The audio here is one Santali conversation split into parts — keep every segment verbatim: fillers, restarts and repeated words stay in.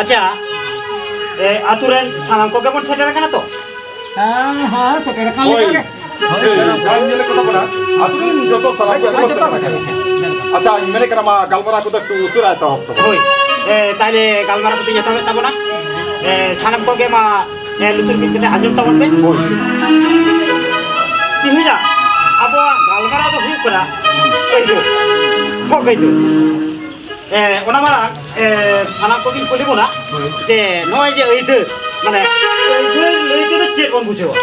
ᱟᱪᱪᱷᱟ, ᱮ, ᱟᱛᱩ ᱨᱮᱱ ᱥᱟᱱᱟᱢ ᱠᱚᱜᱮ ᱵᱚᱱ ᱥᱮᱴᱮᱨ ᱟᱠᱟᱱᱟ ᱛᱚ? ᱦᱮᱸ, ᱦᱮᱸ, ᱥᱮᱴᱮᱨ ᱟᱠᱟᱱ ᱦᱳᱭ᱾ ᱞᱮᱠᱟ ᱜᱮ᱾ ᱦᱳᱭ, ᱮ, ᱥᱟᱱᱟᱢ ᱡᱟᱦᱟᱸᱧ ᱧᱮᱞᱮᱫ ᱠᱚ ᱛᱟᱵᱚᱱᱟ, ᱟᱛᱩ ᱨᱮᱱ ᱡᱚᱛᱚ ᱥᱟᱱᱟᱢ ᱠᱚᱜᱮ ᱦᱮᱸ, ᱵᱚᱱ ᱡᱚᱛᱚ ᱥᱮᱴᱮᱨ ᱠᱚ ᱟᱠᱟᱱᱟ᱾ ᱥᱮᱴᱮᱨ ᱟᱠᱟᱱᱟ᱾ ᱟᱪᱪᱷᱟ, ᱤᱧ ᱢᱮᱱᱮᱫ ᱠᱟᱱᱟ, ᱢᱟ ᱜᱟᱞᱢᱟᱨᱟᱣ ᱠᱚᱫᱚ ᱮᱠᱴᱩ ᱩᱥᱟᱹᱨᱟ ᱮᱛᱚᱦᱚᱵ ᱛᱟᱵᱚᱱ᱾ ᱦᱳᱭ, ᱮ, ᱛᱟᱦᱞᱮ ᱜᱟᱞᱢᱟᱨᱟᱣ ᱠᱚᱫᱚᱧ ᱮᱛᱚᱦᱚᱵᱮᱫ ᱛᱟᱵᱚᱱᱟ᱾ ᱮ, ᱥᱟᱱᱟᱢ ᱠᱚᱜᱮ ᱢᱟ ᱦᱮᱸ, ᱞᱩᱛᱩᱨ ᱵᱤᱫ ᱠᱟᱛᱮ ᱟᱸᱡᱚᱢ ᱛᱟᱵᱚᱱ ᱯᱮ᱾ ᱦᱳᱭ᱾ ᱛᱮᱦᱮᱧᱟᱜ ᱟᱵᱚᱣᱟᱜ ᱜᱟᱞᱢᱟᱨᱟᱣ ᱫᱚ ᱦᱩᱭᱩᱜ ᱠᱟᱱᱟ ᱟᱹᱭᱫᱟᱹᱨ, ᱦᱚᱠ ᱟᱹᱭᱫᱟᱹᱨ᱾ ᱮ, ᱚᱱᱟ ᱢᱟᱲᱟᱝ, ᱮ, ᱥᱟᱱᱟᱢ ᱠᱚᱜᱮᱧ ᱠᱩᱞᱤ ᱵᱚᱱᱟ ᱦᱳᱭ᱾ ᱡᱮ ᱱᱚᱜᱼᱚᱭ ᱡᱮ ᱟᱹᱭᱫᱟᱹᱨ, ᱢᱟᱱᱮ ᱟᱹᱭᱫᱟᱹᱨ ᱞᱟᱹᱭ ᱛᱮᱫᱚ ᱪᱮᱫ ᱵᱚᱱ ᱵᱩᱡᱷᱟᱹᱣᱟ?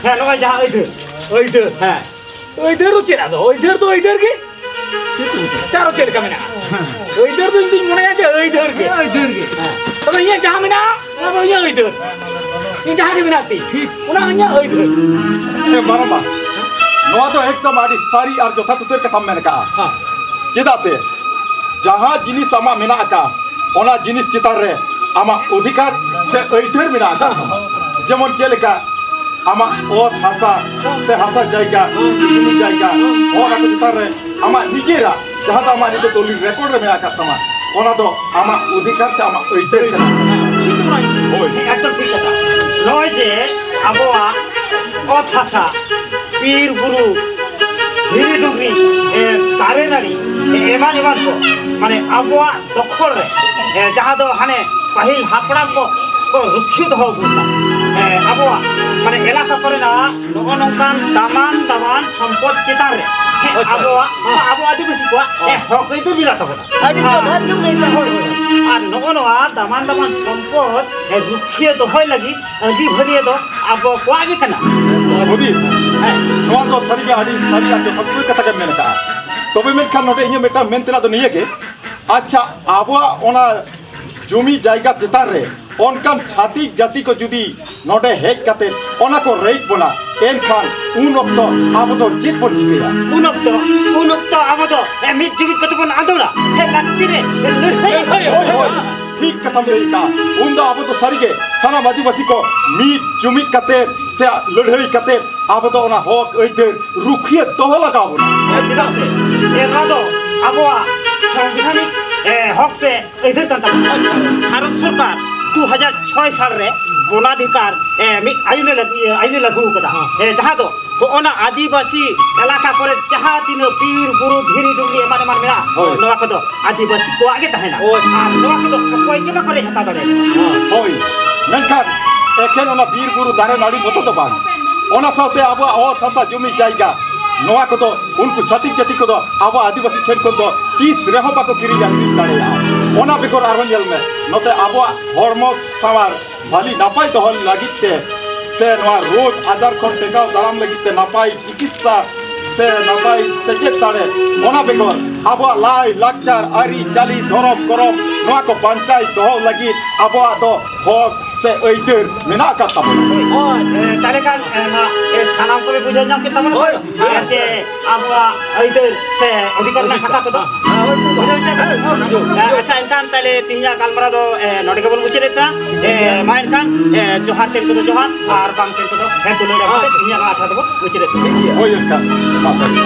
ᱦᱮᱸ, ᱱᱚᱜᱼᱚᱭ ᱡᱟᱦᱟᱸ ᱟᱹᱭᱫᱟᱹᱨ, ᱟᱹᱭᱫᱟᱹᱨ, ᱦᱮᱸ᱾ ᱟᱹᱭᱫᱟᱹᱨ ᱫᱚ ᱪᱮᱫ ᱟᱫᱚ? ᱟᱹᱭᱫᱟᱹᱨ ᱫᱚ ᱟᱹᱭᱫᱟᱹᱨ ᱜᱮ᱾ ᱥᱮ ᱟᱨᱚ ᱪᱮᱫ ᱞᱮᱠᱟ ᱢᱮᱱᱟᱜᱼᱟ? ᱟᱹᱭᱫᱟᱹᱨ ᱫᱚ ᱤᱧ ᱫᱩᱧ ᱢᱚᱱᱮᱭᱟ ᱡᱮ ᱟᱹᱭᱫᱟᱹᱨ ᱜᱮ᱾ ᱦᱮᱸ, ᱟᱹᱭᱫᱟᱹᱨ ᱜᱮ᱾ ᱦᱮᱸ᱾ ᱛᱚᱵᱮ ᱤᱧᱟᱹᱜ ᱡᱟᱦᱟᱸ ᱢᱮᱱᱟᱜᱼᱟ, ᱚᱱᱟ ᱫᱚ ᱤᱧᱟᱹᱜ ᱟᱹᱭᱫᱟᱹᱨ᱾ ᱤᱧ ᱡᱟᱦᱟᱸ ᱜᱮ ᱢᱮᱱᱟᱜ ᱛᱤᱧ, ᱴᱷᱤᱠ᱾ ᱚᱱᱟ ᱤᱧᱟᱹᱜ ᱟᱹᱭᱫᱟᱹᱨ᱾ ᱮ, ᱵᱟᱝ, ᱵᱟᱝ᱾ ᱱᱚᱣᱟ ᱫᱚ ᱮᱠᱫᱚᱢ ᱟᱹᱰᱤ ᱥᱟᱹᱨᱤ ᱟᱨ ᱡᱚᱛᱷᱟᱛ ᱩᱛᱟᱹᱨ ᱠᱟᱛᱷᱟᱢ ᱢᱮᱱ ᱟᱠᱟᱜᱼᱟ᱾ ᱦᱮᱸ᱾ ᱪᱮᱫᱟᱜ ᱥᱮ ᱡᱟᱦᱟᱸ ᱡᱤᱱᱤᱥ ᱟᱢᱟᱜ ᱢᱮᱱᱟᱜ ᱟᱠᱟᱜᱼᱟ, ᱚᱱᱟ ᱡᱤᱱᱤᱥ ᱪᱮᱛᱟᱱ ᱨᱮ ᱟᱢᱟᱜ ᱚᱫᱷᱤᱠᱟᱨ ᱥᱮ ᱟᱹᱭᱫᱟᱹᱨ ᱢᱮᱱᱟᱜ ᱟᱠᱟᱫ ᱛᱟᱢᱟ᱾ ᱡᱮᱢᱚᱱ ᱪᱮᱫ ᱞᱮᱠᱟ, ᱟᱢᱟᱜ ᱚᱛ ᱦᱟᱥᱟ ᱥᱮ ᱦᱟᱥᱟ ᱡᱟᱭᱜᱟ, ᱡᱩᱢᱤ ᱡᱟᱭᱜᱟ, ᱚᱱᱟ ᱠᱚ ᱪᱮᱛᱟᱱ ᱨᱮ ᱟᱢᱟᱜ ᱱᱤᱡᱮᱨᱟᱜ, ᱡᱟᱦᱟᱸ ᱫᱚ ᱟᱢᱟᱜ ᱱᱤᱛᱚᱜ ᱫᱚᱞᱤᱞ ᱨᱮᱠᱚᱨᱰ ᱨᱮ ᱢᱮᱱᱟᱜ ᱟᱠᱟᱫ ᱛᱟᱢᱟ, ᱚᱱᱟ ᱫᱚ ᱟᱢᱟᱜ ᱚᱫᱷᱤᱠᱟᱨ ᱥᱮ ᱟᱢᱟᱜ ᱟᱹᱭᱫᱟᱹᱨ ᱠᱟᱱᱟ᱾ ᱦᱳᱭ᱾ ᱮᱠᱫᱚᱢ ᱴᱷᱤᱠ ᱠᱟᱛᱷᱟ᱾ ᱱᱚᱜᱼᱚᱭ ᱡᱮ ᱟᱵᱚᱣᱟᱜ ᱚᱛ ᱦᱟᱥᱟ, ᱵᱤᱨ ᱵᱩᱨᱩ, ᱫᱷᱤᱨᱤ ᱰᱩᱝᱨᱤ, ᱮ, ᱫᱟᱨᱮ ᱱᱟᱹᱲᱤ, ᱮ, ᱮᱢᱟᱱ ᱮᱢᱟᱱ ᱠᱚ, ᱢᱟᱱᱮ ᱟᱵᱚᱣᱟᱜ ᱫᱚᱠᱷᱚᱞ ᱨᱮ, ᱮ, ᱡᱟᱦᱟᱸ ᱫᱚ ᱦᱟᱱᱮ ᱯᱟᱹᱦᱤᱞ ᱦᱟᱯᱲᱟᱢ ᱠᱚ ᱠᱚ ᱨᱩᱠᱷᱤᱭᱟᱹ ᱫᱚᱦᱚ ᱟᱹᱜᱩ ᱞᱮᱫᱟ᱾ ᱮ, ᱟᱵᱚᱣᱟᱜ ᱢᱟᱱᱮ ᱮᱞᱟᱠᱟ ᱠᱚᱨᱮᱱᱟᱜ ᱱᱚᱜᱼᱚ ᱱᱚᱝᱠᱟᱱ ᱫᱟᱢᱟᱱ ᱫᱟᱢᱟᱱ ᱥᱚᱢᱯᱚᱫ ᱪᱮᱛᱟᱱ ᱨᱮ, ᱮ, ᱟᱪᱪᱷᱟ᱾ ᱟᱵᱚᱣᱟᱜ, ᱟᱵᱚ ᱟᱹᱫᱤᱵᱟᱹᱥᱤ ᱠᱚᱣᱟᱜ, ᱮ, ᱦᱚᱠ ᱟᱹᱭᱫᱟᱹᱨ ᱢᱮᱱᱟᱜ ᱛᱟᱵᱚᱱᱟ᱾ ᱟᱹᱰᱤ ᱟᱨ ᱡᱚᱛᱷᱟᱛ ᱜᱮᱢ ᱞᱟᱹᱭ ᱠᱮᱫᱟ᱾ ᱦᱳᱭ, ᱦᱳᱭ᱾ ᱟᱨ ᱱᱚᱜᱼᱚ ᱱᱚᱣᱟ ᱫᱟᱢᱟᱱ ᱫᱟᱢᱟᱱ ᱥᱚᱢᱯᱚᱫ, ᱮ, ᱨᱩᱠᱷᱤᱭᱟᱹ ᱫᱚᱦᱚᱭ ᱞᱟᱹᱜᱤᱫ ᱟᱹᱜᱤᱵᱷᱟᱹᱨᱤᱭᱟᱹ ᱫᱚ ᱟᱵᱚ ᱠᱚᱣᱟᱜ ᱜᱮ ᱠᱟᱱᱟ᱾ ᱢᱳᱫᱤ, ᱦᱮᱸ᱾ ᱱᱚᱣᱟ ᱫᱚ ᱥᱟᱹᱨᱤᱜᱮ ᱟᱹᱰᱤ ᱥᱟᱹᱨᱤ ᱟᱨ ᱡᱚᱛᱷᱟᱛ ᱠᱟᱛᱷᱟ ᱜᱮᱢ ᱢᱮᱱ ᱟᱠᱟᱫᱼᱟ᱾ ᱛᱚᱵᱮ ᱢᱮᱱᱠᱷᱟᱱ ᱱᱚᱰᱮ ᱤᱧᱟᱹᱜ ᱢᱤᱫᱴᱟᱝ ᱢᱮᱱ ᱛᱮᱱᱟᱜ ᱫᱚ ᱱᱤᱭᱟᱹ ᱜᱮ, ᱟᱪᱪᱷᱟ, ᱟᱵᱚᱣᱟᱜ ᱚᱱᱟ ᱡᱩᱢᱤ ᱡᱟᱭᱜᱟ ᱪᱮᱛᱟᱱ ᱨᱮ ᱚᱱᱠᱟᱱ ᱪᱷᱟᱹᱛᱤᱠ ᱡᱟᱹᱛᱤ ᱠᱚ ᱡᱩᱫᱤ ᱱᱚᱰᱮ ᱦᱮᱡ ᱠᱟᱛᱮ ᱚᱱᱟ ᱠᱚ ᱨᱮᱡ ᱵᱚᱱᱟ, ᱮᱱᱠᱷᱟᱱ ᱩᱱ ᱚᱠᱛᱚ ᱟᱵᱚ ᱫᱚ ᱪᱮᱫ ᱵᱚᱱ ᱪᱤᱠᱟᱹᱭᱟ? ᱩᱱ ᱚᱠᱛᱚ, ᱩᱱ ᱚᱠᱛᱚ ᱟᱵᱚ ᱫᱚ, ᱮ, ᱢᱤᱫ ᱡᱩᱢᱤᱫ ᱠᱟᱛᱮ ᱵᱚᱱ ᱟᱸᱫᱳᱲᱟ᱾ ᱦᱮ, ᱞᱟᱹᱠᱛᱤ ᱨᱮ, ᱮ, ᱞᱟᱹᱲᱦᱟᱹᱭ᱾ ᱦᱳᱭ, ᱦᱳᱭ, ᱴᱷᱤᱠ ᱠᱟᱛᱷᱟᱢ ᱞᱟᱹᱭ ᱠᱟᱜᱼᱟ᱾ ᱩᱱ ᱫᱚ ᱟᱵᱚ ᱫᱚ ᱥᱟᱹᱨᱤᱜᱮ ᱥᱟᱱᱟᱢ ᱟᱹᱫᱤᱵᱟᱹᱥᱤ ᱠᱚ ᱢᱤᱫ ᱡᱩᱢᱤᱫ ᱠᱟᱛᱮ ᱥᱮ ᱞᱟᱹᱲᱦᱟᱹᱭ ᱠᱟᱛᱮ ᱟᱵᱚ ᱫᱚ ᱚᱱᱟ ᱦᱚᱠ ᱟᱹᱭᱫᱟᱹᱨ ᱨᱩᱠᱷᱤᱭᱟᱹ ᱫᱚᱦᱚ ᱞᱟᱜᱟᱣ ᱵᱚᱱᱟ᱾ ᱦᱮᱸ, ᱪᱮᱫᱟᱜ ᱥᱮ, ᱮ, ᱱᱚᱣᱟ ᱫᱚ ᱟᱵᱚᱣᱟᱜ ᱥᱚᱝᱵᱤᱫᱷᱟᱱᱤᱠ, ᱮ, ᱦᱚᱠ ᱥᱮ ᱟᱹᱭᱫᱟᱹᱨ ᱠᱟᱱ ᱛᱟᱵᱚᱱᱟ᱾ ᱟᱪᱪᱷᱟ᱾ ᱵᱷᱟᱨᱚᱛ ᱥᱚᱨᱠᱟᱨ ᱫᱩ ᱦᱟᱡᱟᱨ ᱪᱷᱚᱭ ᱥᱟᱞ ᱨᱮ ᱵᱚᱱᱟᱫᱷᱤᱠᱟᱨ, ᱮ, ᱢᱤᱫ ᱟᱭᱤᱱ ᱮ ᱞᱟᱹᱜᱩ-, ᱤᱭᱟᱹ, ᱟᱭᱤᱱ ᱮ ᱞᱟᱹᱜᱩ ᱟᱠᱟᱫᱟ᱾ ᱦᱮᱸ᱾ ᱮ, ᱡᱟᱦᱟᱸ ᱫᱚ ᱦᱚᱸᱜᱼᱚ ᱱᱟ ᱟᱹᱫᱤᱵᱟᱹᱥᱤ ᱮᱞᱟᱠᱟ ᱠᱚᱨᱮ ᱡᱟᱦᱟᱸ ᱛᱤᱱᱟᱹᱜ ᱵᱤᱨ, ᱵᱩᱨᱩ, ᱫᱷᱤᱨᱤ, ᱰᱩᱝᱨᱤ ᱮᱢᱟᱱ ᱮᱢᱟᱱ ᱢᱮᱱᱟᱜᱼᱟ, ᱦᱳᱭ᱾ ᱱᱚᱣᱟ ᱠᱚᱫᱚ ᱟᱹᱫᱤᱵᱟᱹᱥᱤ ᱠᱚᱣᱟᱜ ᱜᱮ ᱛᱟᱦᱮᱱᱟ᱾ ᱦᱳᱭ᱾ ᱟᱨ ᱱᱚᱣᱟ ᱠᱚᱫᱚ ᱚᱠᱚᱭ ᱜᱮ ᱵᱟᱠᱚ ᱨᱮᱡ ᱦᱟᱛᱟᱣ ᱫᱟᱲᱮᱭᱟᱜᱼᱟ᱾ ᱦᱳᱭ᱾ ᱢᱮᱱᱠᱷᱟᱱ ᱮᱠᱷᱮᱱ ᱚᱱᱟ ᱵᱤᱨ, ᱵᱩᱨᱩ, ᱫᱟᱨᱮ, ᱱᱟᱹᱲᱤ ᱢᱚᱛᱚ ᱫᱚ ᱵᱟᱝ, ᱚᱱᱟ ᱥᱟᱶᱛᱮ ᱟᱵᱚᱣᱟᱜ ᱚᱛ ᱦᱟᱥᱟ, ᱡᱩᱢᱤ ᱡᱟᱭᱜᱟ, ᱱᱚᱣᱟ ᱠᱚᱫᱚ ᱩᱱᱠᱩ ᱪᱷᱟᱹᱛᱤᱠ ᱡᱟᱹᱛᱤ ᱠᱚᱫᱚ ᱟᱵᱚ ᱟᱹᱫᱤᱵᱟᱹᱥᱤ ᱴᱷᱮᱱ ᱠᱷᱚᱱ ᱫᱚ ᱛᱤᱥ ᱨᱮᱦᱚᱸ ᱵᱟᱠᱚ ᱠᱤᱨᱤᱧ ᱟᱹᱠᱷᱨᱤᱧ ᱫᱟᱲᱮᱭᱟᱜᱼᱟ᱾ ᱚᱱᱟ ᱵᱮᱜᱚᱨ ᱟᱨᱦᱚᱸ ᱧᱮᱞ ᱢᱮ, ᱱᱚᱛᱮ ᱟᱵᱚᱣᱟᱜ ᱦᱚᱲᱢᱚ ᱥᱟᱶᱟᱨ ᱵᱷᱟᱹᱞᱤ ᱱᱟᱯᱟᱭ ᱫᱚᱦᱚ ᱞᱟᱹᱜᱤᱫ ᱛᱮ ᱥᱮ ᱱᱚᱣᱟ ᱨᱳᱜᱽ ᱟᱡᱟᱨ ᱠᱷᱚᱱ ᱴᱮᱠᱟᱣ ᱫᱟᱨᱟᱢ ᱞᱟᱹᱜᱤᱫ ᱛᱮ ᱱᱟᱯᱟᱭ ᱪᱤᱠᱤᱛᱥᱟ ᱥᱮ ᱱᱟᱯᱟᱭ ᱥᱮᱪᱮᱫ ᱫᱟᱲᱮ, ᱚᱱᱟ ᱵᱮᱜᱚᱨ ᱟᱵᱚᱣᱟᱜ ᱞᱟᱭ ᱞᱟᱠᱪᱟᱨ, ᱟᱹᱨᱤ ᱪᱟᱹᱞᱤ, ᱫᱷᱚᱨᱚᱢ ᱠᱚᱨᱚᱢ, ᱱᱚᱣᱟ ᱠᱚ ᱵᱟᱧᱪᱟᱣ ᱫᱚᱦᱚ ᱞᱟᱹᱜᱤᱫ ᱟᱵᱚᱣᱟᱜ ᱫᱚ ᱦᱚᱠ ᱥᱮ ᱟᱹᱭᱫᱟᱹᱨ ᱢᱮᱱᱟᱜ ᱟᱠᱟᱫ ᱛᱟᱵᱚᱱᱟ᱾ ᱦᱳᱭ, ᱮ, ᱛᱟᱦᱞᱮ ᱠᱷᱟᱱ, ᱮ, ᱢᱟ, ᱮ, ᱥᱟᱱᱟᱢ ᱠᱚᱜᱮ ᱵᱩᱡᱷᱟᱹᱣ ᱧᱟᱢ ᱠᱮᱫ ᱛᱟᱵᱚᱱᱟ᱾ ᱦᱳᱭ᱾ ᱟᱨ ᱡᱮ ᱟᱵᱚᱣᱟᱜ ᱟᱹᱭᱫᱟᱹᱨ ᱥᱮ ᱚᱫᱷᱤᱠᱟᱨ ᱨᱮᱱᱟᱜ ᱠᱟᱛᱷᱟ ᱠᱚᱫᱚ᱾ ᱦᱮᱸ, ᱦᱳᱭ, ᱦᱳᱭ, ᱦᱳᱭ᱾ ᱟᱪᱪᱷᱟ, ᱮᱱᱠᱷᱟᱱ ᱛᱟᱦᱞᱮ ᱛᱮᱦᱮᱧᱟᱜ ᱜᱟᱞᱢᱟᱨᱟᱣ ᱫᱚ, ᱮ, ᱱᱚᱰᱮ ᱜᱮᱵᱚᱱ ᱢᱩᱪᱟᱹᱫ ᱮᱫᱟ᱾ ᱮ, ᱢᱟ ᱮᱱᱠᱷᱟᱱ, ᱮ, ᱡᱚᱦᱟᱨ ᱛᱮᱱ ᱠᱚᱫᱚ ᱡᱚᱦᱟᱨ ᱟᱨ ᱵᱟᱝ ᱛᱮᱱ ᱠᱚᱫᱚ ᱦᱮᱸ ᱛᱩᱞᱟᱹᱣ ᱮᱫᱟ᱾ ᱟᱪᱪᱷᱟ᱾ ᱛᱮᱦᱮᱧᱟᱜ ᱱᱚᱣᱟ ᱟᱠᱷᱲᱟ ᱫᱚᱵᱚᱱ ᱢᱩᱪᱟᱹᱫ ᱮᱫᱟ᱾ ᱴᱷᱤᱠ ᱜᱮᱭᱟ᱾ ᱦᱳᱭ, ᱮᱱᱠᱷᱟᱱ ᱢᱟ ᱛᱚᱵᱮ᱾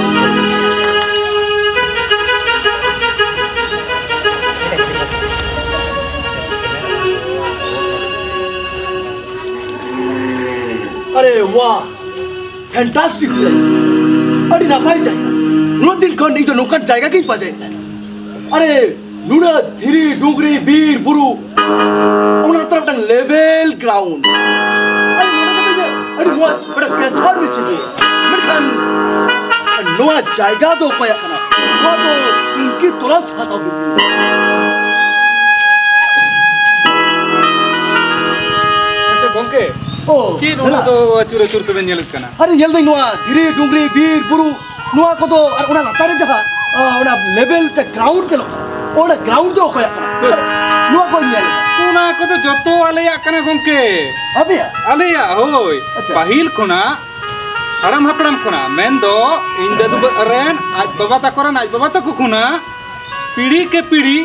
ᱟᱨᱮ ᱵᱟᱦ, fantastic place. ᱟᱹᱰᱤ ᱱᱟᱯᱟᱭ ᱡᱟᱭᱜᱟ᱾ ᱱᱩᱱᱟᱹᱜ ᱫᱤᱱ ᱠᱷᱚᱱ ᱤᱧ ᱫᱚ ᱱᱚᱝᱠᱟᱱ ᱡᱟᱭᱜᱟ ᱜᱤᱧ ᱯᱟᱸᱡᱟᱭᱮᱫ ᱛᱟᱦᱮᱱᱟ᱾ ᱟᱨᱮ, ᱱᱩᱱᱟᱹᱜ ᱫᱷᱤᱨᱤ, ᱰᱩᱝᱨᱤ, ᱵᱤᱨ, ᱵᱩᱨᱩ, ᱚᱱᱟ ᱛᱟᱞᱟ ᱢᱤᱫᱴᱟᱝ level ground. ᱟᱨ ᱱᱚᱰᱮ ᱠᱟᱛᱮ ᱤᱧᱟᱹᱜ ᱟᱹᱰᱤ ᱢᱚᱡᱽ ᱢᱤᱫᱴᱟᱝ pressure ᱢᱮᱥᱤᱱ ᱦᱩᱭᱩᱜᱼᱟ᱾ ᱢᱮᱱᱠᱷᱟᱱ ᱱᱚᱣᱟ ᱡᱟᱭᱜᱟ ᱫᱚ ᱚᱠᱚᱭᱟᱜ ᱠᱟᱱᱟ? ᱱᱚᱣᱟ ᱫᱚ ᱛᱩᱝᱠᱤ ᱛᱚᱞᱟᱥ ᱦᱟᱛᱟᱣ ᱦᱩᱭᱩᱜ ᱛᱤᱧᱟ᱾ ᱟᱪᱪᱷᱟ ᱜᱚᱝᱠᱮ, ᱚ, ᱪᱮᱫ ᱦᱮᱞᱟ᱾ ᱩᱱᱟᱹᱜ ᱫᱚ ᱟᱹᱪᱩᱨ ᱟᱹᱪᱩᱨ ᱛᱮᱵᱮᱱ ᱧᱮᱞᱮᱫ ᱠᱟᱱᱟ? ᱟᱨᱮ, ᱧᱮᱞ ᱫᱟᱹᱧ ᱱᱚᱣᱟ ᱫᱷᱤᱨᱤ, ᱰᱩᱝᱨᱤ, ᱵᱤᱨ, ᱵᱩᱨᱩ, ᱱᱚᱣᱟ ᱠᱚᱫᱚ, ᱟᱨ ᱚᱱᱟ ᱞᱟᱛᱟᱨ ᱨᱮ ᱡᱟᱦᱟᱸ ᱚ, ᱚᱱᱟ ᱞᱮᱵᱮᱞ ᱛᱮ ᱜᱨᱟᱣᱩᱱᱰ ᱧᱮᱞᱚᱜ ᱠᱟᱱᱟ᱾ ᱚᱱᱟ ᱜᱨᱟᱣᱩᱱᱰ ᱫᱚ ᱚᱠᱚᱭᱟᱜ ᱠᱟᱱᱟ? ᱱᱚᱣᱟ ᱠᱚᱧ ᱧᱮᱞ ᱮᱫᱟ᱾ ᱚᱱᱟ ᱠᱚᱫᱚ ᱡᱚᱛᱚ ᱟᱞᱮᱭᱟᱜ ᱠᱟᱱᱟ ᱜᱚᱝᱠᱮ᱾ ᱟᱯᱮᱭᱟᱜ? ᱟᱞᱮᱭᱟᱜ, ᱦᱳᱭ᱾ ᱟᱪᱪᱷᱟ᱾ ᱯᱟᱹᱦᱤᱞ ᱠᱷᱚᱱᱟᱜ, ᱦᱟᱲᱟᱢ ᱦᱟᱯᱲᱟᱢ ᱠᱷᱚᱱᱟᱜ, ᱢᱮᱱᱫᱚ ᱤᱧ ᱫᱟᱫᱩ ᱵᱟ-, ᱨᱮᱱ ᱟᱡ ᱵᱟᱵᱟ ᱛᱟᱠᱚ ᱨᱮᱱ ᱟᱡ ᱵᱟᱵᱟ ᱛᱟᱠᱚ ᱠᱷᱚᱱᱟᱜ ᱯᱤᱲᱦᱤ ᱠᱮ ᱯᱤᱲᱦᱤ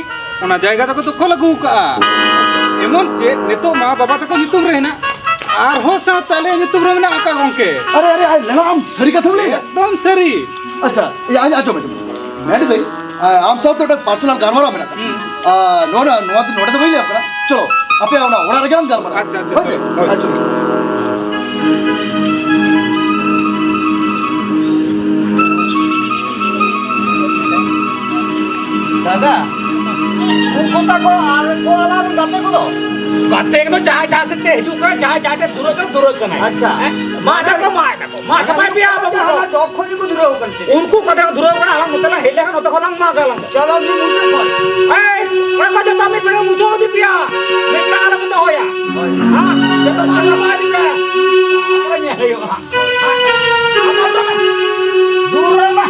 ᱚᱱᱟ ᱡᱟᱭᱜᱟ ᱫᱚᱠᱚ ᱫᱚᱠᱷᱚᱞ ᱟᱹᱜᱩ ᱠᱟᱜᱼᱟ᱾ ᱮᱢᱚᱱ ᱪᱮᱫ ᱱᱤᱛᱚᱜ ᱢᱟ ᱵᱟᱵᱟ ᱛᱟᱠᱚ ᱧᱩᱛᱩᱢ ᱨᱮ ᱦᱮᱱᱟᱜ, ᱟᱨᱦᱚᱸ ᱥᱟᱶᱛᱮ ᱟᱞᱮᱭᱟᱜ ᱧᱩᱛᱩᱢ ᱨᱮ ᱢᱮᱱᱟᱜ ᱟᱠᱟᱫ ᱜᱚᱝᱠᱮ᱾ ᱟᱨᱮ, ᱟᱨᱮ, ᱟᱨᱮ, ᱞᱮᱞᱟ, ᱟᱢ ᱥᱟᱹᱨᱤ ᱠᱟᱛᱷᱟᱢ ᱞᱟᱹᱭ ᱮᱫᱟ? ᱮᱠᱫᱚᱢ ᱥᱟᱹᱨᱤ᱾ ᱟᱪᱪᱷᱟ, ᱤᱭᱟᱹ, ᱟᱸᱡ-, ᱟᱸᱡᱚᱢ, ᱟᱸᱡᱚᱢ᱾ ᱢᱮᱱ ᱫᱟᱹᱧ, ᱟ, ᱟᱢ ᱥᱟᱶᱛᱮ ᱢᱤᱫᱴᱟᱝ ᱯᱟᱨᱥᱚᱱᱟᱞ ᱜᱟᱞᱢᱟᱨᱟᱣ ᱢᱮᱱᱟᱜ ᱛᱟᱢᱟ᱾ ᱦᱩᱸ᱾ ᱟ, ᱱᱚᱣᱟ, ᱱᱚᱣᱟ ᱫᱚ ᱱᱚᱰᱮ ᱫᱚ ᱵᱟᱹᱧ ᱞᱟᱹᱭᱟᱢ ᱠᱟᱱᱟ᱾ ᱪᱚᱞᱚ, ᱟᱯᱮᱭᱟᱜ ᱚᱱᱟ ᱚᱲᱟᱜ ᱨᱮᱜᱮ ᱞᱟᱝ ᱜᱟᱞᱢᱟᱨᱟᱣᱟ᱾ ᱟᱪᱪᱷᱟ, ᱟᱪᱪᱷᱟ, ᱦᱳᱭ ᱥᱮ? ᱪᱚᱞᱚ, ᱦᱳᱭ᱾ ᱟᱪᱪᱷᱟ᱾ ᱫᱟᱫᱟ, ᱩᱱᱠᱩ ᱛᱟᱠᱚ ᱟᱨ ᱠᱚ ᱟᱞᱟᱝ ᱨᱮᱱ ᱜᱟᱛᱮ ᱠᱚᱫᱚ? ᱜᱟᱛᱮ ᱠᱚᱫᱚ ᱡᱟᱦᱟᱸᱭ ᱡᱟᱦᱟᱸ ᱥᱮᱫ ᱛᱮ ᱦᱤᱡᱩᱜ ᱠᱟᱱᱟ, ᱡᱟᱦᱟᱸᱭ ᱡᱟᱦᱟᱸ ᱴᱷᱮᱱ ᱫᱩᱨᱟᱹᱜ ᱠᱟᱱᱟ, ᱫᱩᱨᱟᱹᱜ ᱠᱟᱱᱟ᱾ ᱟᱪᱪᱷᱟ᱾ ᱦᱮᱸ? ᱢᱟ ᱮᱴᱟᱜ ᱠᱚ, ᱢᱟ ᱮᱴᱟᱜ ᱠᱚ᱾ ᱢᱟ ᱥᱟᱯᱷᱟᱭ ᱯᱮᱭᱟ, ᱵᱟᱹᱵᱩ ᱠᱚ᱾ ᱦᱟᱱᱟ ᱪᱚᱠ ᱠᱷᱚᱱ ᱜᱮᱠᱚ ᱫᱩᱨᱟᱹᱣ ᱟᱠᱟᱱ ᱪᱮᱫ? ᱩᱱᱠᱩ ᱚᱠᱟ ᱠᱷᱚᱱ ᱠᱚ ᱫᱩᱨᱟᱹᱣ ᱟᱠᱟᱱᱟ, ᱟᱞᱟᱝ ᱱᱚᱛᱮ ᱞᱟᱝ ᱦᱮᱡ ᱞᱮᱱᱠᱷᱟᱱ ᱱᱚᱛᱮ ᱠᱷᱚᱱ ᱞᱟᱝ ᱢᱟᱜᱽ ᱟᱞᱟᱝ᱾ ᱪᱚᱞᱚ, ᱩᱱᱤ ᱢᱩᱪᱟᱹᱫ ᱠᱷᱚᱱ᱾ ᱮᱭ, ᱚᱱᱟ ᱠᱚ ᱡᱚᱛᱚ ᱢᱤᱫ ᱵᱮᱲᱟ ᱢᱩᱪᱟᱹᱫ ᱤᱫᱤ ᱯᱮᱭᱟ᱾ ᱢᱤᱫᱴᱟᱝ ᱟᱞᱚ ᱯᱮ ᱫᱚᱦᱚᱭᱟ᱾ ᱦᱳᱭ᱾ ᱦᱮᱸ? ᱡᱚᱛᱚ ᱢᱟ ᱥᱟᱯᱷᱟ ᱤᱫᱤ ᱯᱮ᱾ ᱟᱨᱚ ᱧᱮᱞ ᱦᱩᱭᱩᱜᱼᱟ ᱦᱟᱸᱜ᱾ ᱦᱮᱸ? ᱫᱩᱨᱟᱹᱣ ᱢᱟ᱾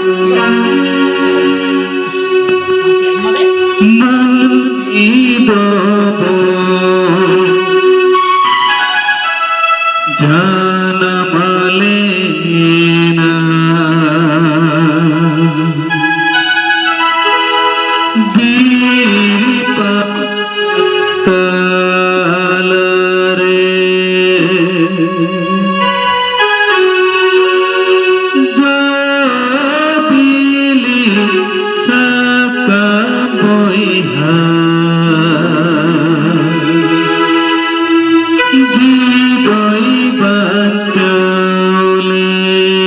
ᱢᱟᱹᱱᱢᱤ ᱫᱚᱵᱚ ᱡᱟᱱᱟᱢ ᱞᱮᱱᱟ ᱵᱤᱨ ᱯᱟᱛᱟᱞ ᱨᱮ᱾ ᱡᱟ ᱵᱤᱞᱤ ᱥᱟᱠᱟᱢ ᱵᱚᱭᱦᱟ, ᱡᱤᱣᱤ ᱫᱚᱭ ᱵᱟᱧᱪᱟᱣ ᱞᱮ᱾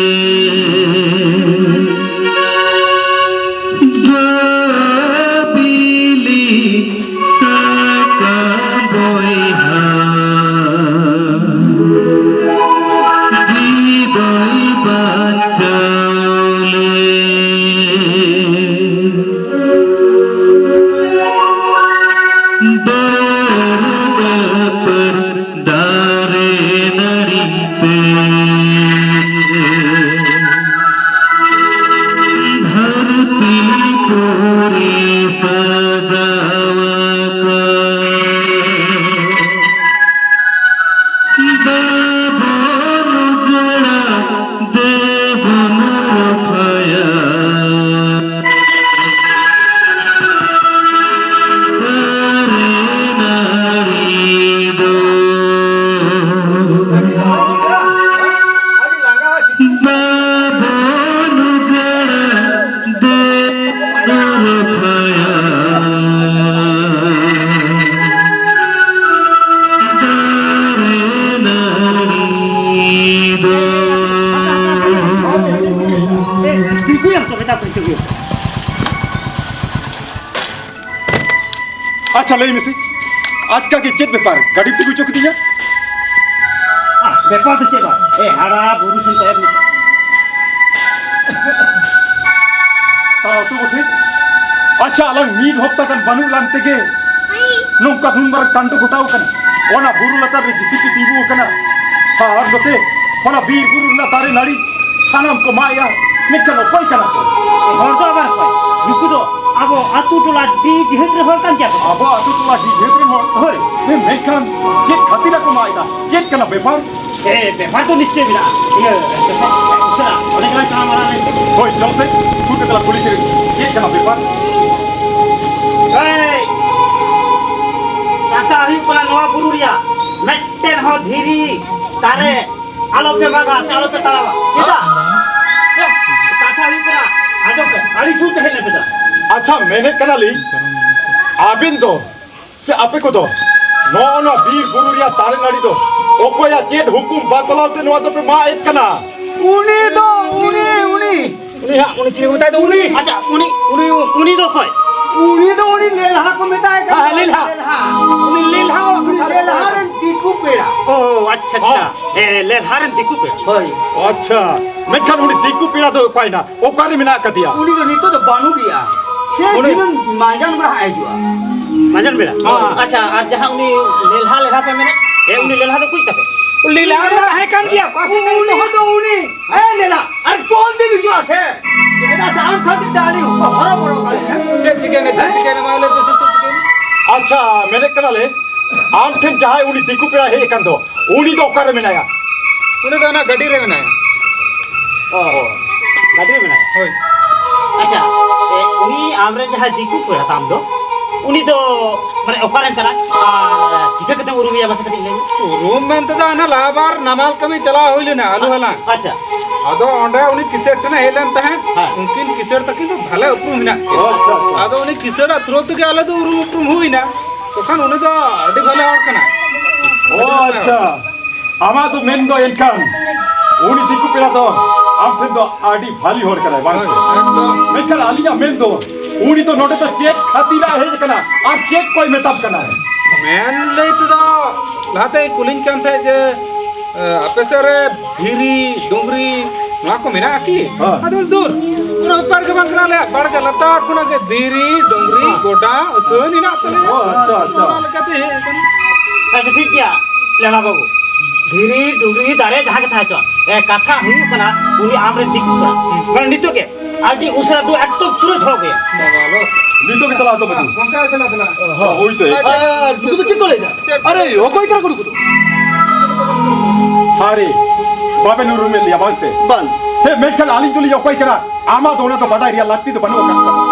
ᱟᱪᱪᱷᱟ, ᱞᱟᱹᱭ ᱢᱮᱥᱮ, ᱟᱪᱠᱟ ᱜᱮ ᱪᱮᱫ ᱵᱮᱯᱟᱨ? ᱜᱟᱹᱰᱤ ᱛᱤᱸᱜᱩ ᱦᱚᱪᱚ ᱠᱤᱫᱤᱧᱟ? ᱟᱦ, ᱵᱮᱯᱟᱨ ᱫᱚ ᱪᱮᱫ ᱵᱟᱝ? ᱮ, ᱦᱟᱲᱟ ᱵᱩᱨᱩ ᱥᱮᱱ ᱠᱚᱭᱚᱜ ᱢᱮ᱾ ᱛᱟᱣ ᱛᱚ ᱵᱚᱴᱷᱮ᱾ ᱟᱪᱪᱷᱟ, ᱟᱞᱟᱝ ᱢᱤᱫ ᱦᱚᱯᱛᱟ ᱜᱟᱱ ᱵᱟᱹᱱᱩᱜ ᱞᱟᱝ ᱛᱮᱜᱮ ᱱᱚᱝᱠᱟ ᱱᱩᱱ ᱢᱟᱨᱟᱝ ᱠᱟᱱᱰ ᱜᱷᱚᱴᱟᱣ ᱠᱟᱱᱟ᱾ ᱚᱱᱟ ᱵᱩᱨᱩ ᱞᱟᱛᱟᱨ ᱨᱮ ᱡᱤᱥᱤᱯᱤ ᱛᱤᱸᱜᱩ ᱟᱠᱟᱱᱟ᱾ ᱟᱨ ᱱᱚᱛᱮ ᱚᱱᱟ ᱵᱤᱨ ᱵᱩᱨᱩ ᱨᱮᱱᱟᱜ ᱫᱟᱨᱮ ᱱᱟᱹᱲᱤ ᱥᱟᱱᱟᱢ ᱠᱚ ᱢᱟᱜ ᱮᱜᱼᱟ᱾ ᱢᱮᱱᱠᱷᱟᱱ ᱚᱠᱚᱭ ᱠᱟᱱᱟ ᱠᱚ? ᱦᱚᱲ ᱫᱚ ᱟᱵᱟᱨ ᱚᱠᱚᱭ? ᱱᱩᱠᱩ ᱫᱚ ᱟᱵᱚ ᱟᱹᱛᱩ ᱴᱚᱞᱟ ᱰᱤ ᱰᱤᱦᱟᱹᱛ ᱨᱮᱱ ᱦᱚᱲ ᱠᱟᱱ ᱜᱮᱭᱟ ᱠᱚ᱾ ᱟᱵᱚ ᱟᱹᱛᱩ ᱴᱚᱞᱟ ᱰᱤ ᱰᱤᱦᱟᱹᱛ ᱨᱮᱱ ᱦᱚᱲ? ᱦᱳᱭ᱾ ᱦᱮᱸ, ᱢᱮᱱᱠᱷᱟᱱ ᱪᱮᱫ ᱠᱷᱟᱹᱛᱤᱨ ᱟᱠᱚ ᱢᱟᱜ ᱮᱫᱟ? ᱪᱮᱫ ᱠᱟᱱᱟ ᱵᱮᱯᱟᱨ? ᱮ, ᱵᱮᱯᱟᱨ ᱫᱚ ᱱᱤᱥᱪᱚᱭ ᱢᱮᱱᱟᱜᱼᱟ᱾ ᱤᱭᱟᱹ, ᱩᱥᱟᱹᱨᱟ, ᱚᱸᱰᱮ ᱜᱮᱞᱟᱝ ᱪᱟᱞᱟᱣ ᱢᱟᱲᱟᱝ ᱞᱮᱱ ᱜᱮ᱾ ᱦᱳᱭ, ᱪᱚᱞ ᱥᱮ, ᱥᱩᱨ ᱠᱟᱛᱮ ᱞᱟᱝ ᱠᱩᱞᱤ ᱠᱮᱫ ᱜᱮ᱾ ᱪᱮᱫ ᱠᱟᱱᱟ ᱵᱮᱯᱟᱨ? ᱮᱭ, ᱠᱟᱛᱷᱟ ᱦᱩᱭᱩᱜ ᱠᱟᱱᱟ, ᱱᱚᱣᱟ ᱵᱩᱨᱩ ᱨᱮᱭᱟᱜ ᱢᱤᱫᱴᱮᱱ ᱦᱚᱸ ᱫᱷᱤᱨᱤ ᱫᱟᱨᱮ ᱟᱞᱚ ᱯᱮ ᱢᱟᱜᱟ ᱥᱮ ᱟᱞᱚ ᱯᱮ ᱛᱟᱲᱟᱣᱟ᱾ ᱪᱮᱫᱟᱜ? ᱠᱟᱛᱷᱟ ᱦᱩᱭᱩᱜ ᱠᱟᱱᱟ, ᱟᱸᱡᱚᱢ ᱯᱮ, ᱟᱹᱰᱤ ᱥᱩᱨ ᱛᱮ ᱦᱮᱡ ᱞᱮᱱ ᱯᱮ ᱫᱟ᱾ ᱟᱪᱪᱷᱟ, ᱢᱮᱱᱮᱫ ᱠᱟᱱᱟᱞᱤᱧ, ᱟᱹᱵᱤᱱ ᱫᱚ ᱥᱮ ᱟᱯᱮ ᱠᱚᱫᱚ ᱱᱚᱜᱼᱚ ᱱᱚᱣᱟ ᱵᱤᱨ ᱵᱩᱨᱩ ᱨᱮᱭᱟᱜ ᱫᱟᱨᱮ ᱱᱟᱹᱲᱤ ᱫᱚ ᱚᱠᱚᱭᱟᱜ ᱪᱮᱫ ᱦᱩᱠᱩᱢ ᱵᱟᱛᱞᱟᱣ ᱛᱮ ᱱᱚᱣᱟ ᱫᱚᱯᱮ ᱢᱟᱜ ᱮᱫ ᱠᱟᱱᱟ? ᱩᱱᱤ ᱫᱚ, ᱩᱱᱤ, ᱩᱱᱤ᱾ ᱩᱱᱤ ᱦᱟᱸᱜ, ᱩᱱᱤ ᱪᱤᱞᱤ ᱠᱚ ᱢᱮᱛᱟᱭ ᱫᱚ ᱩᱱᱤ? ᱟᱪᱪᱷᱟ, ᱩᱱᱤ, ᱩᱱᱤ ᱫᱚ ᱚᱠᱚᱭ? ᱩᱱᱤ ᱫᱚ ᱩᱱᱤ ᱞᱮᱞᱦᱟ ᱠᱚ ᱢᱮᱛᱟᱭ ᱠᱟᱱᱟ᱾ ᱦᱮᱸ, ᱞᱮᱞᱦᱟ᱾ ᱞᱮᱞᱦᱟ᱾ ᱩᱱᱤ ᱞᱮᱞᱦᱟ ᱩᱱᱤ ᱠᱟᱛᱷᱟ ᱞᱮᱞᱦᱟ ᱨᱮ᱾ ᱨᱮᱱ ᱫᱤᱠᱩ ᱯᱮᱲᱟ᱾ ᱚ, ᱟᱪᱪᱷᱟ, ᱟᱪᱪᱷᱟ᱾ ᱦᱚᱸ᱾ ᱦᱮᱸ, ᱞᱮᱞᱦᱟ ᱨᱮᱱ ᱫᱤᱠᱩ ᱯᱮᱲᱟ᱾ ᱦᱳᱭ᱾ ᱟᱪᱪᱷᱟ, ᱢᱮᱱᱠᱷᱟᱱ ᱩᱱᱤ ᱫᱤᱠᱩ ᱯᱮᱲᱟ ᱫᱚ ᱚᱠᱟᱭᱮᱱᱟ? ᱚᱠᱟᱨᱮ ᱢᱮᱱᱟᱜ ᱟᱠᱟᱫᱮᱭᱟ? ᱩᱱᱤ ᱫᱚ ᱱᱤᱛᱚᱜ ᱫᱚ ᱵᱟᱹᱱᱩᱜ ᱜᱮᱭᱟ᱾ ᱥᱮ ᱩᱱᱤ ᱫᱤᱱᱟᱹᱢ ᱢᱟᱸᱡᱟᱱ ᱵᱮᱲᱟ ᱦᱟᱸᱜ ᱦᱤᱡᱩᱜᱼᱟ᱾ ᱢᱟᱸᱡᱟᱱ ᱵᱮᱲᱟ? ᱦᱮᱸ᱾ ᱟᱪᱪᱷᱟ, ᱟᱨ ᱡᱟᱦᱟᱸ ᱩᱱᱤ ᱞᱮᱞᱦᱟ, ᱞᱮᱞᱦᱟ ᱯᱮ ᱢᱮᱱᱮᱫ, ᱮ, ᱩᱱᱤ ᱞᱮᱞᱦᱟ ᱫᱚ ᱚᱠᱚᱭ ᱛᱟᱯᱮ? ᱩᱱᱤ ᱞᱮᱞᱦᱟ ᱫᱚ ᱛᱟᱦᱮᱸ ᱠᱟᱱ ᱜᱮᱭᱟ, ᱚᱠᱟ ᱥᱮᱫ ᱨᱮ ᱩᱱᱤ ᱱᱤᱛᱚᱜ? ᱫᱚ ᱩᱱᱤ, ᱮ ᱞᱮᱞᱦᱟ, ᱟᱨ ᱪᱚᱞ ᱛᱮᱢ ᱦᱤᱡᱩᱜᱼᱟ ᱥᱮ? ᱪᱮᱫᱟᱜ ᱥᱮ ᱟᱢ ᱠᱷᱟᱹᱛᱤᱨ ᱛᱮ ᱟᱹᱞᱤᱧ ᱦᱚᱨᱚ ᱵᱚᱨᱚ ᱠᱟᱹᱞᱤᱧᱟ᱾ ᱪᱮᱫ ᱪᱤᱠᱟᱹᱭᱮᱱᱟ, ᱪᱮᱫ ᱪᱤᱠᱟᱹᱭᱮᱱᱟ, ᱢᱟ ᱞᱟᱹᱭ ᱯᱮᱥᱮ, ᱪᱮᱫ ᱪᱤᱠᱟᱹᱭᱮᱱᱟ? ᱟᱪᱪᱷᱟ, ᱢᱮᱱᱮᱫ ᱠᱟᱱᱟᱞᱮ, ᱟᱢ ᱴᱷᱮᱱ ᱡᱟᱦᱟᱸᱭ ᱩᱱᱤ ᱫᱤᱠᱩ ᱯᱮᱲᱟᱭ ᱦᱮᱡ ᱟᱠᱟᱱ ᱫᱚ, ᱩᱱᱤ ᱫᱚ ᱚᱠᱟᱨᱮ ᱢᱮᱱᱟᱭᱟ? ᱩᱱᱤ ᱫᱚ ᱚᱱᱟ ᱜᱟᱹᱰᱤ ᱨᱮ ᱢᱮᱱᱟᱭᱟ᱾ ᱚ, ᱜᱟᱹᱰᱤ ᱨᱮ ᱢᱮᱱᱟᱭᱟ? ᱦᱳᱭ᱾ ᱟᱪᱪᱷᱟ, ᱮ, ᱩᱱᱤ ᱟᱢᱨᱮᱱ ᱡᱟᱦᱟᱸᱭ ᱫᱤᱠᱩ ᱯᱮᱲᱟ ᱛᱟᱢ ᱫᱚ, ᱩᱱᱤ ᱫᱚ ᱢᱟᱱᱮ ᱚᱠᱟᱨᱮᱱ ᱠᱟᱱᱟᱭ? ᱟᱨ ᱪᱤᱠᱟᱹ ᱠᱟᱛᱮᱢ ᱩᱨᱩᱢᱮᱭᱟ, ᱢᱟᱥᱮ ᱠᱟᱹᱴᱤᱡ ᱞᱟᱹᱭ ᱢᱮ᱾ ᱩᱨᱩᱢ ᱢᱮᱱᱛᱮ ᱫᱚ ᱦᱟᱱᱟ ᱞᱟᱦᱟ ᱵᱟᱨ ᱱᱟᱢᱟᱞ ᱠᱟᱹᱢᱤ ᱪᱟᱞᱟᱣ ᱦᱩᱭ ᱞᱮᱱᱟ, ᱟᱹᱞᱩ ᱦᱟᱞᱟᱝ᱾ ᱟᱪᱪᱷᱟ᱾ ᱟᱫᱚ ᱚᱸᱰᱮ ᱩᱱᱤ ᱠᱤᱥᱟᱹᱬ ᱴᱷᱮᱱᱮ ᱦᱮᱡ ᱞᱮᱱ ᱛᱟᱦᱮᱸᱫ᱾ ᱦᱮᱸ᱾ ᱩᱱᱠᱤᱱ ᱠᱤᱥᱟᱹᱬ ᱛᱟᱹᱠᱤᱱ ᱫᱚ ᱵᱷᱟᱞᱮ ᱩᱯᱨᱩᱢ ᱦᱮᱱᱟᱜ ᱠᱤᱱᱟ᱾ ᱟᱪᱪᱷᱟ, ᱟᱪᱪᱷᱟ᱾ ᱟᱫᱚ ᱩᱱᱤ ᱠᱤᱥᱟᱹᱬᱟᱜ through ᱛᱮᱜᱮ ᱟᱞᱮ ᱫᱚ ᱩᱨᱩᱢ ᱩᱯᱨᱩᱢ ᱦᱩᱭᱱᱟ᱾ ᱛᱚᱠᱷᱚᱱ ᱩᱱᱤ ᱫᱚ ᱟᱹᱰᱤ ᱵᱷᱟᱞᱮ ᱦᱚᱲ ᱠᱟᱱᱟᱭ᱾ ᱚ, ᱟᱪᱪᱷᱟ᱾ ᱟᱢᱟᱜ ᱫᱚ ᱢᱮᱱ ᱫᱚ ᱮᱱᱠᱷᱟᱱ ᱩᱱᱤ ᱫᱤᱠᱩ ᱯᱮᱲᱟ ᱫᱚ ᱟᱢ ᱴᱷᱮᱱ ᱫᱚ ᱟᱹᱰᱤ ᱵᱷᱟᱞᱤ ᱦᱚᱲ ᱠᱟᱱᱟᱭ, ᱵᱟᱝ ᱥᱮ? ᱮᱠᱫᱚᱢ᱾ ᱢᱮᱱᱠᱷᱟᱱ ᱟᱹᱞᱤᱧᱟᱜ ᱢᱮᱱ ᱫᱚ, ᱩᱱᱤ ᱫᱚ ᱱᱚᱰᱮ ᱫᱚ ᱪᱮᱫ ᱠᱷᱟᱹᱛᱤᱨ ᱮ ᱦᱮᱡ ᱟᱠᱟᱱᱟ ᱟᱨ ᱪᱮᱫ ᱠᱚᱭ ᱢᱮᱛᱟᱢ ᱠᱟᱱᱟ? ᱢᱮᱱ ᱞᱟᱹᱭ ᱛᱮᱫᱚ, ᱞᱟᱦᱟᱛᱮᱭ ᱠᱩᱞᱤᱧ ᱠᱟᱱ ᱛᱟᱦᱮᱸᱫ ᱡᱮ, ᱮ, ᱟᱯᱮ ᱥᱮᱫ ᱨᱮ ᱫᱷᱤᱨᱤ, ᱰᱩᱝᱨᱤ, ᱱᱚᱣᱟ ᱠᱚ ᱢᱮᱱᱟᱜᱼᱟ ᱠᱤ? ᱦᱮᱸ᱾ ᱟᱫᱚ ᱫᱩᱨ, ᱚᱱᱟ ᱵᱮᱯᱟᱨ ᱜᱮ ᱵᱟᱝ ᱠᱟᱱᱟ, ᱟᱞᱮᱭᱟᱜ ᱵᱟᱲᱜᱮ ᱞᱟᱛᱟᱨ ᱠᱷᱚᱱᱟᱜ ᱜᱮ ᱫᱷᱤᱨᱤ, ᱰᱩᱝᱨᱤ, ᱦᱮᱸ᱾ ᱜᱚᱰᱟ ᱟᱹᱛᱷᱟᱹᱱ ᱦᱮᱱᱟᱜ ᱛᱟᱞᱮᱭᱟ᱾ ᱚ, ᱟᱪᱪᱷᱟ, ᱟᱪᱪᱷᱟ᱾ ᱚᱱᱟ ᱞᱮᱠᱟᱛᱮ ᱦᱮᱡ ᱟᱠᱟᱱᱟ᱾ ᱟᱪᱪᱷᱟ, ᱴᱷᱤᱠ ᱜᱮᱭᱟ, ᱞᱮᱞᱟ ᱵᱟᱹᱵᱩ᱾ ᱫᱷᱤᱨᱤ, ᱰᱩᱝᱨᱤ, ᱫᱟᱨᱮ ᱡᱟᱦᱟᱸ ᱜᱮ ᱛᱟᱦᱮᱸ ᱦᱚᱪᱚᱣᱟᱜ, ᱮ, ᱠᱟᱛᱷᱟ ᱦᱩᱭᱩᱜ ᱠᱟᱱᱟ, ᱩᱱᱤ ᱟᱢᱨᱮ ᱫᱤᱠᱩ ᱠᱟᱱᱟ᱾ ᱢᱟᱱᱮ ᱱᱤᱛᱚᱜ ᱜᱮ ᱟᱹᱰᱤ ᱩᱥᱟᱹᱨᱟ ᱫᱩ ᱮᱠᱫᱚᱢ ᱛᱩᱨᱟᱹᱛ ᱦᱚᱦᱚ ᱟᱹᱜᱩᱭᱟ᱾ ᱱᱤᱛᱚᱜ ᱜᱮ ᱪᱟᱞᱟᱣ ᱦᱚᱴᱚ ᱠᱟᱜ ᱢᱮ᱾ ᱜᱚᱝᱠᱮ, ᱪᱟᱞᱟᱜ, ᱪᱟᱞᱟᱜ᱾ ᱦᱳᱭ ᱛᱚ᱾ ᱟᱨ ᱱᱩᱠᱩ ᱫᱚ ᱪᱮᱫ ᱠᱚ ᱞᱟᱹᱭᱫᱟ? ᱪᱮᱫ? ᱟᱨᱮ, ᱚᱠᱚᱭ ᱠᱟᱱᱟ ᱠᱚ ᱱᱩᱠᱩ ᱫᱚ? ᱟᱨᱮ, ᱵᱟᱵᱮᱱ ᱩᱨᱩᱢᱮᱫ ᱞᱮᱭᱟ ᱵᱟᱝ ᱥᱮ? ᱵᱟᱝ᱾ ᱦᱮᱸ, ᱢᱮᱱᱠᱷᱟᱱ ᱟᱹᱞᱤᱧ ᱫᱚᱞᱤᱧ ᱚᱠᱚᱭ ᱠᱟᱱᱟ? ᱟᱢᱟᱜ ᱫᱚ ᱚᱱᱟ ᱫᱚ ᱵᱟᱰᱟᱭ ᱨᱮᱭᱟᱜ ᱞᱟᱹᱠᱛᱤ ᱫᱚ ᱵᱟᱹᱱᱩᱜ ᱟᱠᱟᱫ ᱛᱟᱢᱟ᱾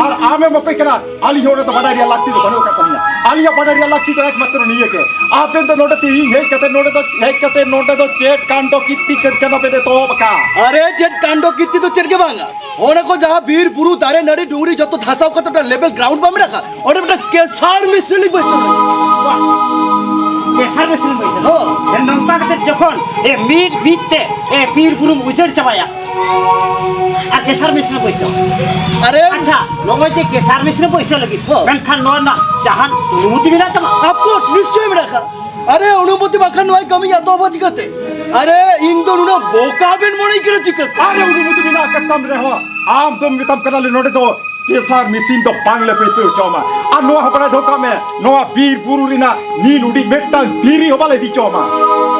ᱟᱨ ᱟᱢᱮᱢ ᱚᱠᱚᱭ ᱠᱟᱱᱟ? ᱟᱹᱞᱤᱧ ᱦᱚᱸ ᱚᱱᱟ ᱫᱚ ᱵᱟᱰᱟᱭ ᱨᱮᱭᱟᱜ ᱞᱟᱹᱠᱛᱤ ᱫᱚ ᱵᱟᱹᱱᱩᱜ ᱟᱠᱟᱫ ᱛᱟᱹᱞᱤᱧᱟ᱾ ᱟᱹᱞᱤᱧᱟᱜ ᱵᱟᱰᱟᱭ ᱨᱮᱭᱟᱜ ᱞᱟᱹᱠᱛᱤ ᱫᱚ ᱮᱠᱢᱟᱛᱨᱚ ᱱᱤᱭᱟᱹ ᱜᱮ, ᱟᱵᱮᱱ ᱫᱚ ᱱᱚᱰᱮ ᱛᱮᱦᱤᱧ ᱦᱮᱡ ᱠᱟᱛᱮ, ᱱᱚᱰᱮ ᱫᱚ ᱦᱮᱡ ᱠᱟᱛᱮ, ᱱᱚᱰᱮ ᱫᱚ ᱪᱮᱫ ᱠᱟᱱᱰᱚ ᱠᱤᱨᱛᱤ ᱠᱟᱹᱨᱠᱷᱟᱱᱟ ᱵᱮᱱ ᱮᱛᱚᱦᱚᱵ ᱟᱠᱟᱫ? ᱟᱨᱮ, ᱪᱮᱫ ᱠᱟᱱᱰᱚ ᱠᱤᱨᱛᱤ ᱫᱚ ᱪᱮᱫ ᱜᱮ ᱵᱟᱝᱟ᱾ ᱚᱱᱟ ᱠᱚ ᱡᱟᱦᱟᱸ ᱵᱤᱨ ᱵᱩᱨᱩ ᱫᱟᱨᱮ ᱱᱟᱹᱲᱤ ᱰᱩᱝᱨᱤ ᱡᱚᱛᱚ ᱫᱷᱟᱥᱟᱣ ᱠᱟᱛᱮ ᱚᱱᱟ ᱞᱮᱵᱮᱞ ᱜᱨᱟᱣᱩᱱᱰ ᱵᱟᱢ ᱨᱟᱠᱟᱵ, ᱚᱸᱰᱮ ᱢᱤᱫᱴᱟᱝ ᱠᱮᱥᱟᱨ ᱢᱮᱥᱤᱱ ᱞᱤᱧ ᱵᱟᱹᱭᱥᱟᱹᱣ ᱞᱟᱹᱜᱤᱫ᱾ ᱵᱟᱦ! ᱠᱮᱥᱟᱨ ᱢᱮᱥᱤᱱ ᱵᱟᱹᱭᱥᱟᱹᱣ? ᱦᱚᱸ᱾ ᱮ, ᱱᱚᱝᱠᱟ ᱠᱟᱛᱮ ᱡᱚᱠᱷᱚᱱ, ᱮ, ᱢᱤᱫ ᱢᱤᱫ ᱛᱮ, ᱮ, ᱵᱤᱨ ᱵᱩᱨᱩᱢ ᱩᱡᱟᱹᱲ ᱪᱟᱵᱟᱭᱟ, ᱟᱨ ᱠᱮᱥᱟᱨ ᱢᱮᱥᱤᱱ ᱵᱟᱹᱭᱥᱟᱹᱣ? ᱟᱨᱮ ᱟᱪᱪᱷᱟ, ᱱᱚᱜᱼᱚᱭ ᱡᱮ ᱠᱮᱥᱟᱨ ᱢᱮᱥᱤᱱ ᱵᱟᱹᱭᱥᱟᱹᱣ ᱞᱟᱹᱜᱤᱫ, ᱦᱚᱸ᱾ ᱢᱮᱱᱠᱷᱟᱱ ᱱᱚᱣᱟ ᱨᱮᱱᱟᱜ ᱡᱟᱦᱟᱱ ᱚᱱᱩᱢᱚᱛᱤ ᱢᱮᱱᱟᱜ ᱛᱟᱢᱟ? Of course, ᱱᱤᱥᱪᱚᱭ ᱢᱮᱱᱟᱜ ᱠᱷᱟᱱ᱾ ᱟᱨᱮ, ᱚᱱᱩᱢᱚᱛᱤ ᱵᱟᱝᱠᱷᱟᱱ ᱱᱚᱣᱟ ᱠᱟᱹᱢᱤ ᱮᱛᱚᱦᱚᱵᱟ ᱪᱤᱠᱟᱹᱛᱮ? ᱟᱨᱮ, ᱤᱧ ᱫᱚ ᱱᱩᱱᱟᱹᱜ ᱵᱚᱠᱟ ᱵᱮᱱ ᱢᱚᱱᱮ ᱠᱟᱱᱟ ᱪᱤᱠᱟᱹᱛᱮ? ᱟᱨᱮ, ᱚᱱᱩᱢᱚᱛᱤ ᱢᱮᱱᱟᱜ ᱟᱠᱟᱫ ᱛᱟᱢ ᱨᱮᱦᱚᱸ, ᱟᱢ ᱫᱚᱢ ᱢᱮᱛᱟᱢ ᱠᱟᱱᱟ ᱞᱮ ᱱᱚᱰᱮ ᱫᱚ ᱠᱮᱥᱟᱨ ᱢᱮᱥᱤᱱ ᱫᱚ ᱵᱟᱝᱞᱮ ᱵᱟᱹᱭᱥᱟᱹᱣ ᱦᱚᱪᱚ ᱟᱢᱟ᱾ ᱟᱨ ᱱᱚᱣᱟ ᱦᱚᱸ ᱵᱟᱲᱟᱭ ᱫᱚᱦᱚ ᱠᱟᱜ ᱢᱮ, ᱱᱚᱣᱟ ᱵᱤᱨ ᱵᱩᱨᱩ ᱨᱮᱱᱟᱜ ᱱᱤᱞ ᱩᱰᱤ ᱢᱤᱫᱴᱟᱝ ᱫᱷᱤᱨᱤ ᱦᱚᱸ ᱵᱟᱞᱮ ᱤᱫᱤ ᱦᱚᱪᱚ ᱟᱢᱟ᱾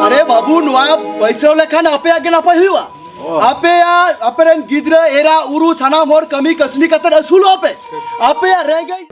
ᱟᱨᱮ ᱵᱟᱹᱵᱩ, ᱱᱚᱣᱟ ᱵᱟᱹᱭᱥᱟᱹᱣ ᱞᱮᱠᱷᱟᱱ ᱟᱯᱮᱭᱟᱜ ᱜᱮ ᱱᱟᱯᱟᱭ ᱦᱩᱭᱩᱜᱼᱟ᱾ ᱚ᱾ ᱟᱯᱮᱭᱟᱜ, ᱟᱯᱮᱨᱮᱱ ᱜᱤᱫᱽᱨᱟᱹ, ᱮᱨᱟ, ᱩᱨᱩ, ᱥᱟᱱᱟᱢ ᱦᱚᱲ ᱠᱟᱹᱢᱤ ᱠᱟᱹᱥᱱᱤ ᱠᱟᱛᱮ ᱟᱹᱥᱩᱞᱚᱜ ᱟᱯᱮ᱾ ᱟᱯᱮᱭᱟᱜ ᱨᱮᱸᱜᱮᱡ